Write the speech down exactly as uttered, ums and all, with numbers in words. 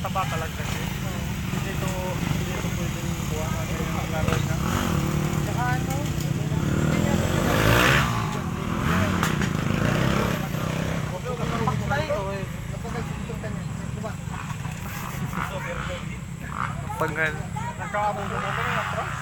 Bata lang kasi. Hindi to, hindi to pwedeng kuha na yung laro niya. Saka ano? Paktay, o eh. Pagngan. Nagkaabot na naman yung atras.